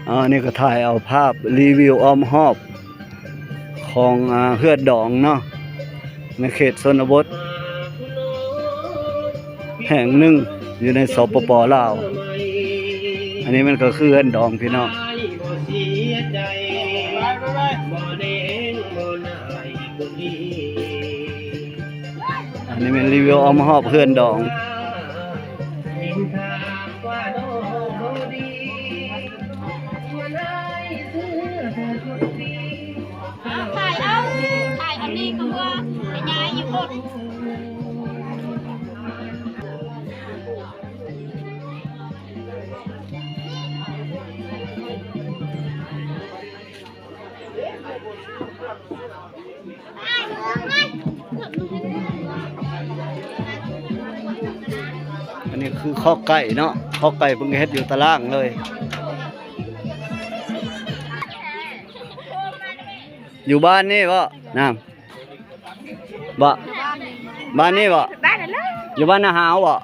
ອັນນີ້ກໍຖ່າຍເອົາພາບຣີວິວອ້ອມຮອບຂອງ ອາ ເຮືອນດອງເນາະ ໃນເຂດຊົນນະບົດແຫ່ງໜຶ່ງຢູ່ໃນ ສປປ ລາວ. ອັນນີ້ມັນກໍຄືເຮືອນດອງພີ່ນ້ອງ. ອັນນີ້ແມ່ນຣີວິວອ້ອມຮອບເຮືອນດອງ. ຖ່າຍເອົາ ຖ່າຍອັນນີ້ກໍວ່າໄປຍ້າຍຢູ່ພຸ້ນ. ອັນນີ້ຄືຄອກໄກ່ເນາະ ຄອກໄກ່ເພິ່ນກໍເຮັດຢູ່ຕາລ່າງເລີຍ. ຢູ່ບ້ານນີ້ບໍ່ນາງ? ບໍ່ ບ້ານນີ້ບໍ່? ບ້ານນັ້ນເລີຍ ຢູ່ບ້ານນາຫາວບໍ່?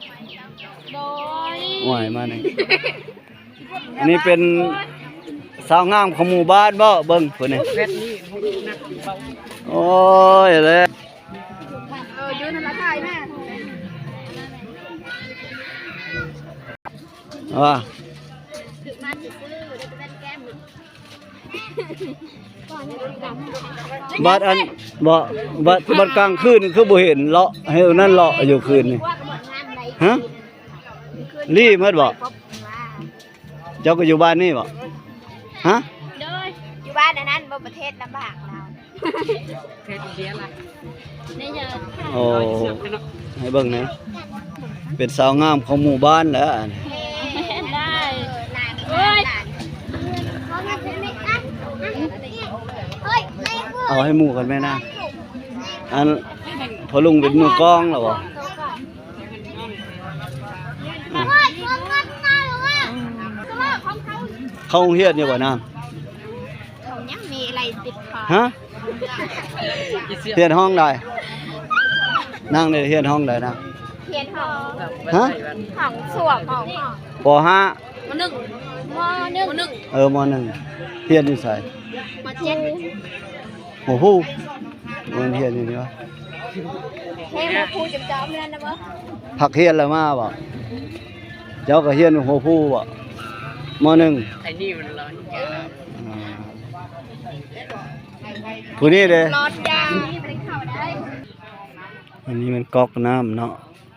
ໂດຍ ໂອ້ຍ ມານີ້ ອັນນີ້ເປັນສາວງາມຂອງໝູ່ບ້ານບໍ່? ເບິ່ງຜູ້ນີ້ ໂອ້ຍແລະ ເອີ ຢືນຫັ້ນລະ ຖ່າຍແມ່ ວ່າ ບັດອັນ ບໍ່ ບັດ ບັດກາງຄືນຄືບໍ່ເຫັນເລາະ ໃຫ້ອັນນັ້ນເລາະຢູ່ຄືນນີ້ ຮະ? ລີ້ໝົດບໍ່? ເຈົ້າກໍຢູ່ບ້ານນີ້ບໍ່? ຮະ? ໂດຍ ຢູ່ບ້ານອັນນັ້ນບໍ່ ປະເທດລຳບາກລາວ. ໂອ້ ໃຫ້ເບິ່ງແດ່ ເປັນສາວງາມຂອງໝູ່ບ້ານແຫຼະ. ເອົາໃຫ້ໝູ່ກ່ອນແມ່ນາງ. ອັນ ພໍ່ລຸງເປັນມືກອງແລ້ວບໍ່? ເຂົ້າໂຮງຮຽນຢູ່ບໍ່ນາງ? ເຂົາຍັງມີອະໄລຕິດຄໍ. ຮະ? ຮຽນຫ້ອງໃດ? ນາງໄດ້ຮຽນຫ້ອງໃດນາງ? ຮຽນຫ້ອງ ຮະ? ຫ້ອງສວມ ຫ້ອງ ປໍຫ້າ ມໍໜຶ່ງ ມໍໜຶ່ງ ມໍໜຶ່ງ ເອີ ມໍໜຶ່ງ. ຮຽນຢູ່ໃສ? ມໍເຈັດ. ໂອ້ໂຫ ມັນຮຽນຢູ່ນີ້ວະ? ເຮງ ໝູ່ຄູຈຳຈອມນັ້ນນະບໍ່? ພັກຮຽນແລ້ວມາບໍ່? ເຈົ້າກໍຮຽນຫົວຜູ້ບໍ່? ມໍໜຶ່ງ ໄອ້ນີ້ມັນຮ້ອນ ອ່າ ຜູ້ນີ້ເດ້ ຮ້ອນຢາງ ອັນນີ້ມັນກອກນ້ຳເນາະ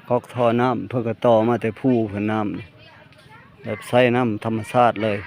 ກອກທໍ່ນ້ຳ ເພິ່ນກໍຕໍ່ມາແຕ່ພູເພິ່ນ ນ້ຳ ແບບໃຊ້ນ້ຳທຳມະຊາດເລີຍ.